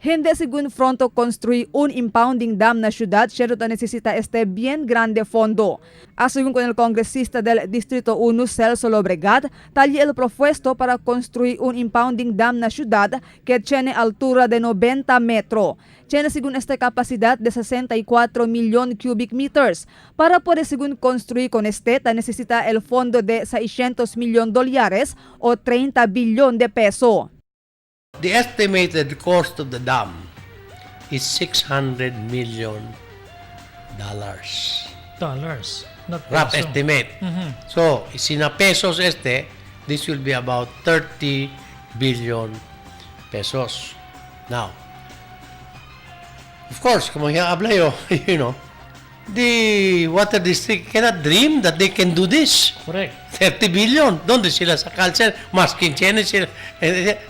Hindi según pronto construir un impounding dam na ciudad, cierto necesita este bien grande fondo. Según con el congresista del Distrito 1, Celso Lobregat, talli el propuesto para construir un impounding dam na ciudad que tiene altura de 90 metro. Tiene según esta capacidad de 64 millón cubic meters. Para poder según construir con este, ta necesita el fondo de 600 millón dólares o 30 billón de peso. The estimated cost of the dam is $600 million. Dollars, not Rough peso. Estimate. So, si na pesos este, this will be about 30 billion pesos. Now, of course, como ya habla yo, the water district cannot dream that they can do this. Correct. 30 billion. ¿Dónde sila sa sila? Más 15 sila.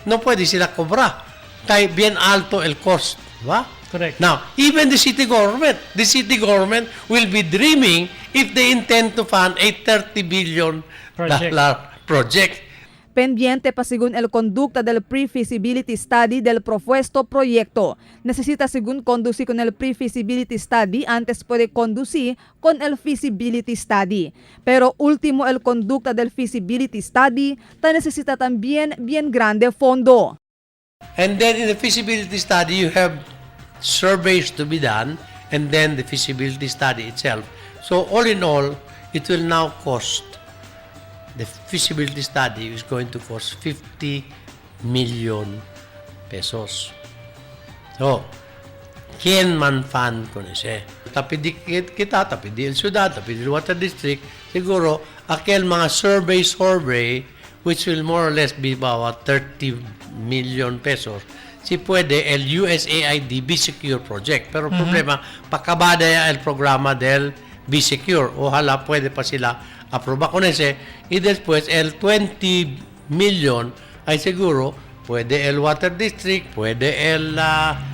No puede sila cobrar. Kay bien alto el cost. Ba? Correct. Now, even the city government will be dreaming if they intend to fund a 30 billion project. Dollar project. Pendiente pa según el conducta del pre-feasibility study del propuesto proyecto. Necesita según conducir con el pre-feasibility study antes puede conducir con el feasibility study. Pero último el conducta del feasibility study, ta necesita también bien grande fondo. And then in the feasibility study, you have surveys to be done and then the feasibility study itself. So all in all, it will now cost, the feasibility study is going to cost 50 million pesos. So, ¿quién man fund con ese? Tapidi kita, tapidi el ciudad, tapidi el water district, siguro, aquel mga survey, which will more or less be about 30 million pesos, si puede el USAID B-Secure project. Pero problema, pakabada ya el programa del B-Secure. Ojalá puede pa sila aprobar con ese. Y después el 20 million ay seguro puede el water district, puede el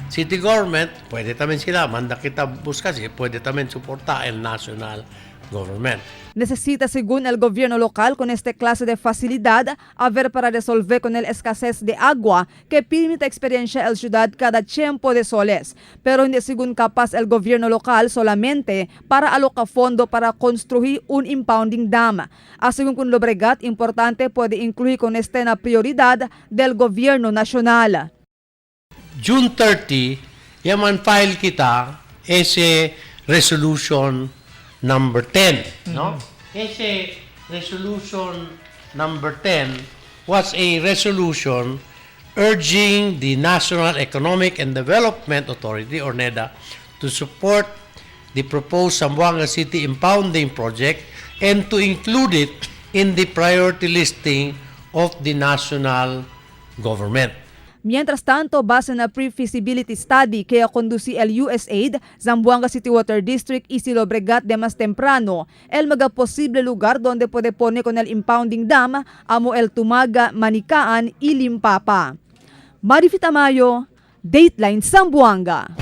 city government, puede también sila, manda kita busca si puede también soportar el national government. Necesita según el gobierno local con esta clase de facilidad a ver para resolver con el escasez de agua que permite experiencia el ciudad cada tiempo de soles. Pero hindi según capaz el gobierno local solamente para alocar fondo para construir un impounding dam. Según con Lobregat, importante puede incluir con este na prioridad del gobierno nacional. June 30, yaman file kita ese resolution number 10, no? Ese resolution number 10 was a resolution urging the National Economic and Development Authority, or NEDA, to support the proposed Zamboanga City impounding project and to include it in the priority listing of the national government. Mientras tanto, base na pre-feasibility study que conduci el USAID, Zamboanga City Water District y Silobregat de más temprano, el maga posible lugar donde puede poner con el impounding dam amo el Tumaga, Manikaan y Limpapa. Marifita Tamayo, Dateline Zamboanga.